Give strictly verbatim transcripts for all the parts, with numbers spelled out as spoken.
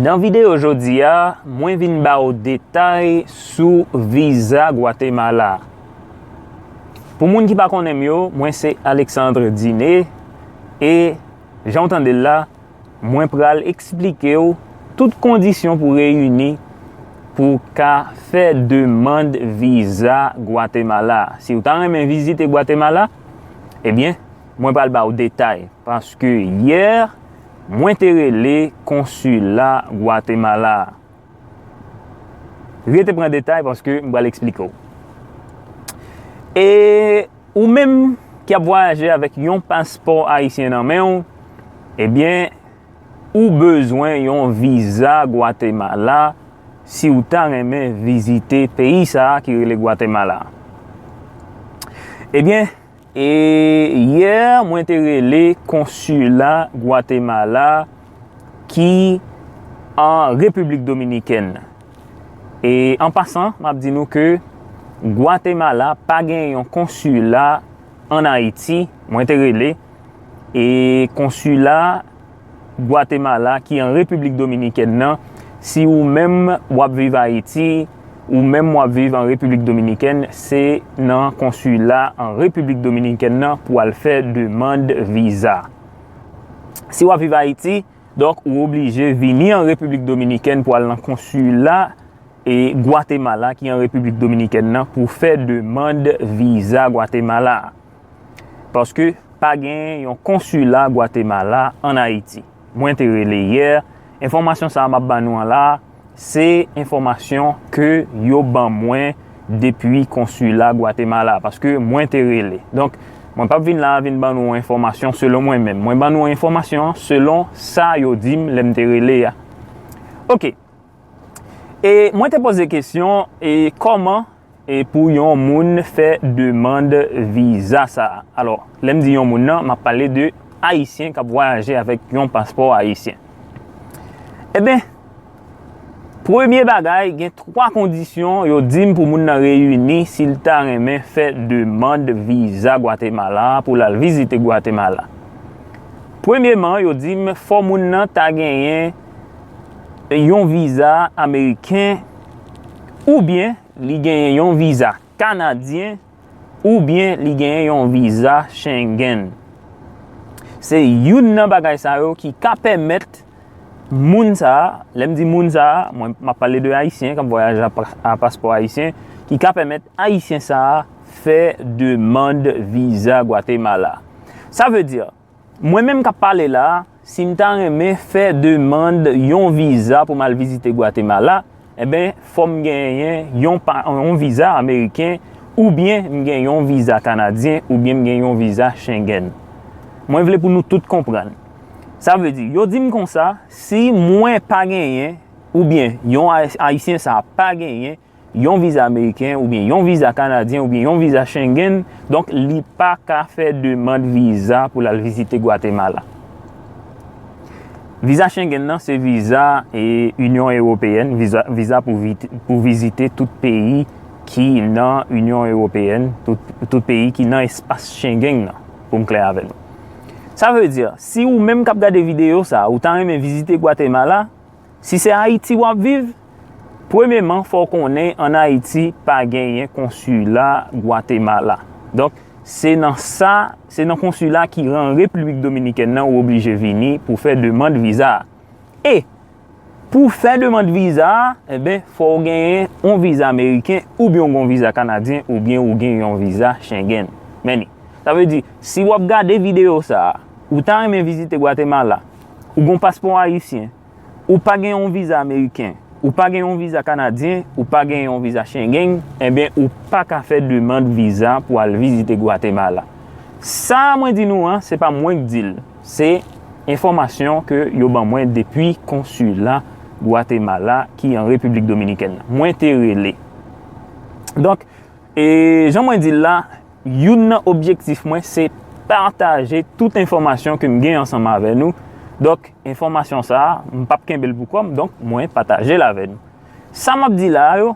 Nan videyo jodi a, mwen vin ba w detay sou viza Gwatemala. Pou moun ki pa konnen m yo, mwen se Alexandre Diné, e jan w tande l la, mwen pral eksplike w tout kondisyon pou reyini pou w ka fè demann viza Gwatemala. Si w ta renmen vizite Gwatemala, ebyen, mwen pral ba w detay, paske yè, mwen te rele konsila Gwatemala. Rete pran detay paske m pral eksplike w. E ou menm ki ap vwayaje avèk yon paspò ayisyen nan men w, ebyen, ou bezwen yon viza Gwatemala si w ta renmen vizite peyi sa a ki rele Gwatemala. Ebyen, e yè, mwen te rele konsila Gwatemala ki an Repiblik Dominikèn. E an pasan, m ap di nou ke Gwatemala pa gen yon konsila ann Ayiti, mwen te rele, e konsila Gwatemala ki an Repiblik Dominikèn nan, si ou menm w ap viv Ayiti, ou menm w ap viv an Repiblik Dominikèn, se nan konsila an Repiblik Dominikèn nan pou al fè demann viza. Si w ap viv Ayiti, donk ou oblije vini an Repiblik Dominikèn pou al nan konsila e Gwatemala ki an Repiblik Dominikèn nan pou fè demann viza Gwatemala. Paske pa gen yon konsila Gwatemala ann Ayiti. Mwen te rele yè, enfòmasyon sa a m ap ban nou an la, se enfòmasyon ke yo ban mwen depi konsila Gwatemala, paske mwen te rele. Donk, mwen p ap vin la a vin ban nou enfòmasyon selon mwen menm. Mwen ban nou enfòmasyon an selon sa yo di m lè m te rele a. Oke. E mwen te poze kesyon, e kòman e pou yon moun fè demann viza sa a? Alò, lè m di yon moun nan, m ap pale de Ayisyen k ap vwayaje avèk yon paspò ayisyen. Eben, premye bagay, gen twa kondisyon yo di m pou moun nan reyini si l ta renmen fè demann viza Gwatemala pou l al vizite Gwatemala. Premyeman, yo di m fò moun nan ta genyen yon viza ameriken oubyen li genyen yon viza kanadyen oubyen li genyen yon viza Schengen. Se youn nan bagay sa yo ki ka pèmèt moun sa a, lè m di moun sa a, mwen m ap pale de Ayisyen k ap vwayaje a pa-, a paspò ayisyen, ki ka pèmèt Ayisyen sa a fè demann viza Gwatemala. Sa vle di, mwen menm k ap pale la a, si m ta renmen fè demann yon viza pou m al vizite Gwatemala, eben, fò m genyen yon pa-, yon viza ameriken, oubyen m gen yon viza kanadyen, oubyen m gen yon viza Schengen. Mwen vle pou nou tout konprann. Sa vle di, yo di m konsa, si mwen pa genyen, oubyen yon Ay-, Ayisyen sa a pa genyen, yon viza ameriken oubyen yon viza kanadyen oubyen yon viza Schengen, donk li pa ka fè demann viza pou l al vizite Gwatemala. Viza Schengen nan se viza e Inyon Ewopeyèn, viza, viza pou vit-, pou vizite tout peyi ki nan Inyon Ewopeyèn, tout, tout peyi ki nan espas Schengen nan, pou m klè avè nou. Sa vle di, si ou menm k ap gade videyo sa a, ou ta renmen vizite Gwatemala, si se Ayiti w ap viv, premyeman, fò w konnen ann Ayiti pa genyen konsila Gwatemala. Donk, se nan sa, se nan konsila ki an Repiblik Dominikèn nan ou oblije vini pou fè demann viza a. E pou fè demann viza a, eben, fò w genyen yon viza ameriken, oubyen w gen yon viza kanadyen, oubyen ou gen yon viza Schengen. Men li. Sa vle di, si w ap gade videyo sa a, ou ta renmen vizite Gwatemala, ou gen yon paspò ayisyen, ou pa gen yon viza ameriken, ou pa gen yon viza kanadyen, ou pa gen yon viza Schengen, enben, ou pa ka fè demann viza pou al vizite Gwatemala. Sa mwen di nou an, se pa mwen k di l. Se enfòmasyon ke yo ban mwen depi konsila Gwatemala ki an Repiblik Dominikèn. Mwen te rele. Donk, e jan mwen di l la, youn nan objektif mwen se pataje tout enfòmasyon ke m gen ansanm avè nou. Donk, enfòmasyon sa a, m p ap kenbe l pou kò m, donk mwen pataje l avè nou. Sa m ap di la a yo,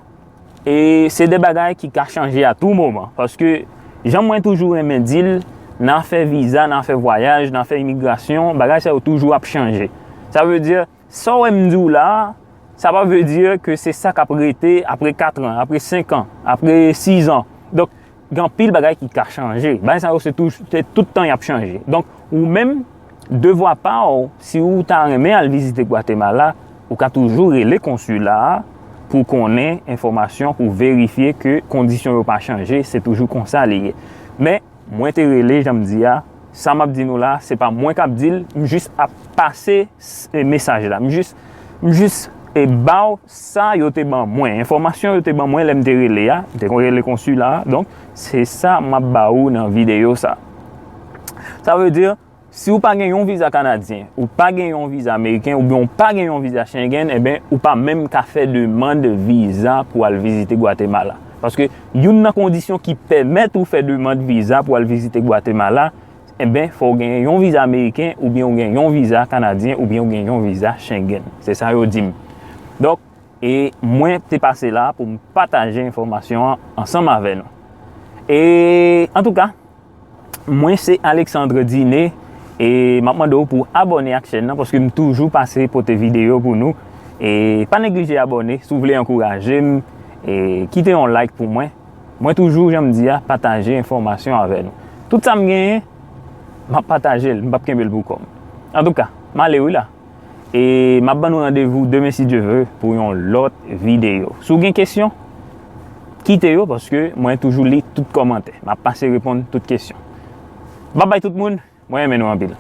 e se de bagay ki ka chanje a tou moman, paske jan mwen toujou renmen di l, nan afè viza, nan afè vwayaj, nan afè imigrasyon, bagay sa yo toujou ap chanje. Sa vle di, Sa w wè m di w la a, sa pa vle di ke se sa k ap rete apre kat an, apre senk an, apre sis an. Donk, gen anpil bagay ki ka chanje. Bagay sa yo se touj-, se tout tan y ap chanje. Donk, ou menm, devwa pa w, si w ta renmen al vizite Gwatemala, ou ka toujou rele konsila a pou konnen enfòmasyon, pou verifye ke kondisyon yo pa chanje, se toujou konsa li ye. Men, mwen te rele, jan m di a, sa m ap di nou la, se pa mwen k ap di l, m jis ap pase s-, e, mesaj la. M jis, m jis, e, ba w sa yo te ban mwen, enfòmasyon yo te ban mwen lè m te rele a, m te rele konsila a. Donk, se sa m ap ba ou nan videyo sa. Sa vle di, si w pa gen yon viza kanadyen, ou pa gen yon viza ameriken, oubyen ou pa gen yon viza Schengen, enben, ou pa menm ka fè demann viza pou al vizite Gwatemala. Paske youn nan kondisyon ki pèmèt ou fè demann viza pou al vizite Gwatemala, enben, fò w gen yon viza ameriken, oubyen w gen yon viza kanadyen, oubyen w gen yon viza Schengen. Se sa yo di m. Donk, e mwen te pase la pou m pataje enfòmasyon an ansanm avè nou. E, antouka, mwen se Alexandre Diné, e m ap mande w pou abòne ak chèn nan, paske m toujou pase pote videyo pou nou. E pa neglije abòne, si w vle ankouraje m, e kite yon like pou mwen. Mwen toujou, jan m di a, pataje enfòmasyon avè nou. Tout sa m genyen, m ap pataje l, m p ap kenbe l pou kò m. Antouka, m ale wi la. E m ap ban nou randevou demen, si Dye vle, pou yon lòt videyo. Si w gen kesyon, kite yo, paske mwen toujou li tout kòmantè. M ap pase reponn tout kesyon. Babay tout moun, mwen renmen nou anpil.